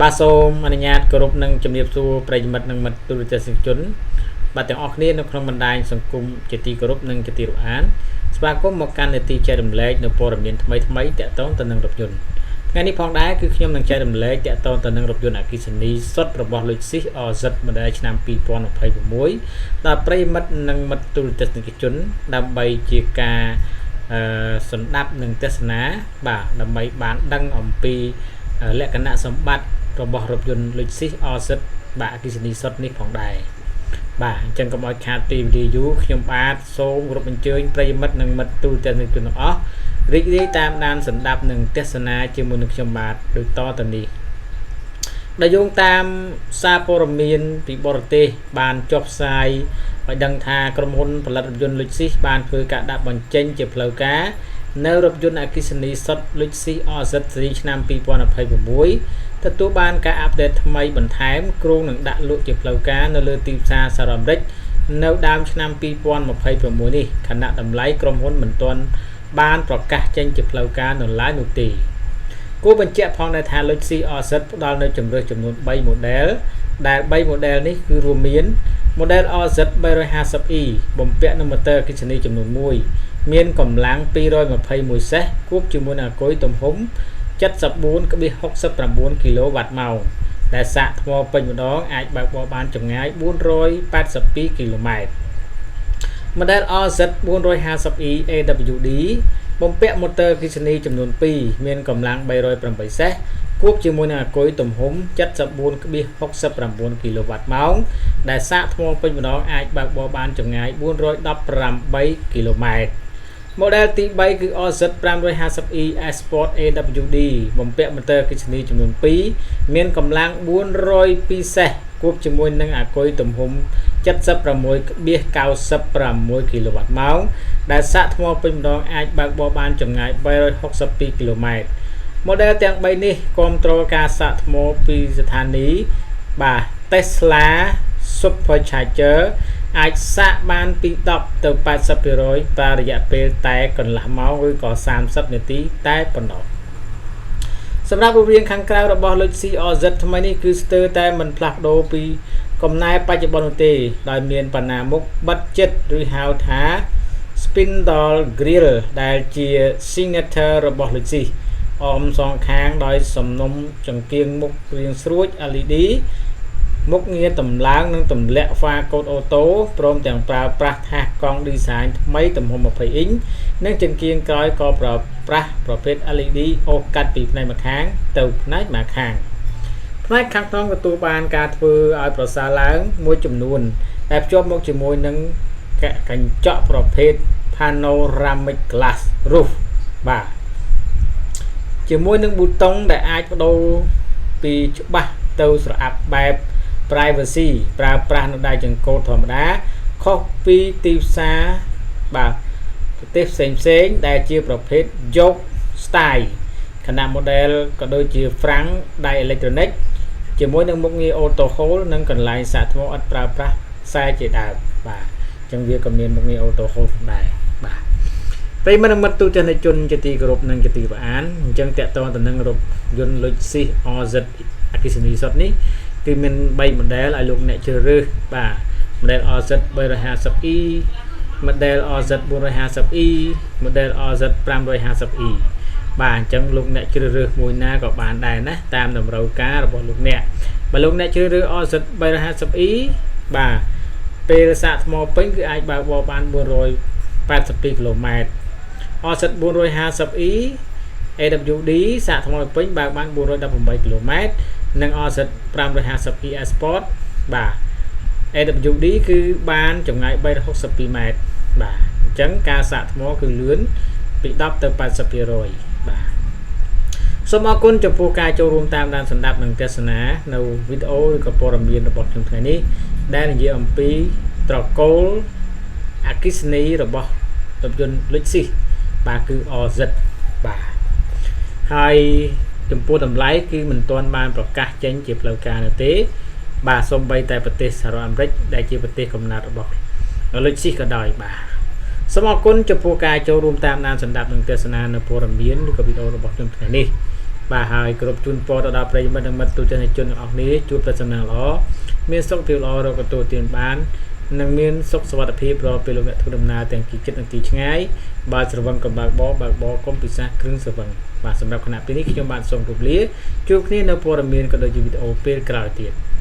បាទសូមអនុញ្ញាតគោរពនិងជំរាបសួរប្រិយមិត្តនិងមិត្តទូរទស្សនិកជនបាទទាំងអស់គ្នានៅក្នុងបណ្ដាញសង្គមជាទីគោរពនិងជាទីរាប់អានស្វាគមន៍មកកាន់នីតិចែករំលែកនៅព័ត៌មានថ្មីថ្មីតាក់ទងទៅនឹងរថយន្តថ្ងៃនេះផងដែរគឺខ្ញុំនឹងចែករំលែកតាក់ទងទៅនឹងរថយន្តអគ្គិសនីសុទ្ធរបស់ Lexus RZ model ឆ្នាំ2026ដល់ប្រិយមិត្តនិងមិត្តទូរទស្សនិកជនដើម្បីជាការអឺសម្ដាប់និងទស្សនាបាទដើម្បីបានដឹងអំពីលក្ខណៈសម្បត្តិរបស់រថយន្ត Lexus RZ បាទអគ្គិសនីសុទ្ធនេះផងដែរបាទអញ្ចឹងកុំឲ្យខាតពេលវេលាយូរខ្ញុំបាទសូមគោរពអញ្ជើញប្រិយមិត្តនិងមិត្តទូរទស្សនិកជនទាំងអស់រីករាយតាមដានសម្ដាប់និងទស្សនាជាមួយនឹងខ្ញុំបាទដូចតទៅនេះដែលយោងតាមសារព័ត៌មានពីបរទេសបានចុះផ្សាយឲ្យដឹងថាក្រុមហ៊ុនផលិតរថយន្ត Lexus បានធ្វើការដាក់បញ្ចេញជាផ្លូវការនៅរថយន្តអគ្គិសនីសុទ្ធ Lexus RZ ស៊េរីឆ្នាំ2026ទទួលបានការ update ថ្មីបន្ថែមគ្រោងនឹងដាក់លក់ជាផ្លូវការនៅលើទីផ្សារសហរដ្ឋអាមេរិកនៅដើមឆ្នាំ2026នេះខណៈតម្លៃក្រុមហ៊ុនមិនទាន់បានប្រកាសចេញជាផ្លូវការនៅឡើយនោះទេគួរបញ្ជាក់ផងដែរថា Lexus RZ ផ្ដល់នូវជម្រើសចំនួន3 model ដែល3 model នេះគឺរួមមាន model RZ 350e បំពាក់នឹងម៉ូទ័រអគ្គិសនីចំនួន1មានកម្លាំង221សេះគួបជាមួយនឹងអាគុយទំហំ74.69គីឡូវ៉ាត់ម៉ោងដែលសាកថ្មពេញម្ដងអាចបើកបរបានចម្ងាយ482គីឡូម៉ែត្រ Model RZ 450e AWD បំពាក់ម៉ូទ័រអគ្គិសនីចំនួន2មានកម្លាំង308សេះគួបជាមួយនឹងអាគុយទំហំ74.69គីឡូវ៉ាត់ម៉ោងដែលសាកថ្មពេញម្ដងអាចបើកបរបានចម្ងាយ418គីឡូម៉ែត្រ Model ទី3គឺ RZ 550e S Sport AWD បំពាក់ម៉ូទ័រអគ្គិសនីចំនួន2មានកម្លាំង402សេះគួបជាមួយនឹងអាគុយទំហំ76.96គីឡូវ៉ាត់ម៉ោងដែលសាកថ្មពេញម្ដងអាចបើកបរបានចម្ងាយ362គីឡូម៉ែត្រ Model ទាំង3នេះគ្រប់គ្រងការសាកថ្មពីស្ថានីយ៍បាទ Tesla Supercharger អាចសាកបានពី10ទៅ80%ប្រើរយៈពេលតែកន្លះម៉ោងឬក៏30នាទីតែប៉ុណ្ណោះសម្រាប់រូបរាងខាងក្រៅរបស់ Lexus RZ ថ្មីនេះគឺស្ទើរតែមិនផ្លាស់ប្ដូរពីកំណែបច្ចុប្បន្ននោះទេដោយមានបណ្ណាមុខបិទជិតឬហៅថា Spindle Grille ដែលជា signature របស់ Lexus អមសងខាងដោយសំណុំចង្គៀងមុខរាងស្រួច LED មុខងារតម្លើងនិងទម្លាក់ហ្វាកូដ auto ព្រមទាំងប្រើប្រាស់ថាសកង់ឌីហ្សាញថ្មីទំហំ20អ៊ីញនិងចង្គៀងក្រោយក៏ប្រើប្រាស់ប្រភេទ LED អូសកាត់ពីផ្នែកម្ខាងទៅផ្នែកម្ខាងផ្នែកខាងក្នុងទទួលបានការធ្វើឲ្យប្រសើរឡើងមួយចំនួនដែលភ្ជាប់មកជាមួយនឹងកញ្ចក់ប្រភេទ panoramic glass roof បាទជាមួយនឹងប៊ូតុងដែលអាចបដូរពីច្បាស់ទៅស្រអាប់បែប privacy ប្រើប្រាស់នៅដៃចង្កូតធម្មតាខុសពីទីផ្សារបាទប្រទេសផ្សេងផ្សេងដែលជាប្រភេទ yoke style ខណៈ model ក៏ដូចជាហ្វ្រាំងដៃអេឡិចត្រូនិកជាមួយនឹងមុខងារ auto hold និងកន្លែងសាកថ្មឥតប្រើប្រាស់ខ្សែជាដើមបាទអញ្ចឹងវាក៏មានមុខងារ auto hold ផងដែរបាទប្រិយមិត្តនិងមិត្តទូទាំងជនជាទីគោរពនិងជាទីប្រអានអញ្ចឹងតកតងទៅនឹងរថយន្ត Lexus RZ អគ្គិសនីសុទ្ធនេះគឺមាន3 model ឲ្យលោកអ្នកជ្រើសរើសបាទ model RZ 350e model RZ 450e model RZ 550e បាទអញ្ចឹងលោកអ្នកជ្រើសរើសមួយណាក៏បានដែរណាតាមតម្រូវការរបស់លោកអ្នកបើលោកអ្នកជ្រើសរើស RZ 350e បាទពេលសាកថ្មពេញគឺអាចបើកបរបាន482គីឡូម៉ែត្រ RZ 450e AWD សាកថ្មពេញបើកបាន418គីឡូម៉ែត្រនិង RZ 550e Sport បាទ AWD គឺបានចម្ងាយ362ម៉ែត្របាទអញ្ចឹងការសាកថ្មគឺលឿនពី10ទៅ80%បាទសូមអរគុណចំពោះការចូលរួមតាមដានសម្ដាប់និងទស្សនានៅវីដេអូឬក៏ព័ត៌មានរបស់ខ្ញុំថ្ងៃនេះដែលនិយាយអំពីត្រកូលអគ្គិសនីរបស់រថយន្ត Lexus បាទគឺ RZ បាទហើយចំពោះតម្លៃគឺមិនទាន់បានប្រកាសចេញជាផ្លូវការនោះទេ បាទសូម្បីតែប្រទេសសហរដ្ឋអាមេរិកដែលជាប្រទេសកំណើតរបស់ Lexus ក៏ដោយបាទសូមអរគុណចំពោះការចូលរួមតាមដានសម្ដាប់និងទស្សនានៅព័ត៌មានឬក៏វីដេអូរបស់ខ្ញុំថ្ងៃនេះ។ បាទហើយគ្រប់ជូនពរទៅដល់ប្រិយមិត្តនិងមិត្តទូទាំងជនទាំងអស់គ្នាជួបតែសំណាងល្អមានសុខភាពល្អរកទទួលទានបាននិងមានសុខសុវត្ថិភាពរាល់ពេលលោកអ្នកធ្វើដំណើរទាំងទីជិតនិងទីឆ្ងាយបើស្រវឹងកុំបើកបរបើកបរកុំពិសាគ្រឿងស្រវឹងបាទសម្រាប់ខណៈពេលនេះខ្ញុំបាទសូមជម្រាបលាជួបគ្នានៅព័ត៌មានក៏ដូចជាវីដេអូពេលក្រោយទៀត។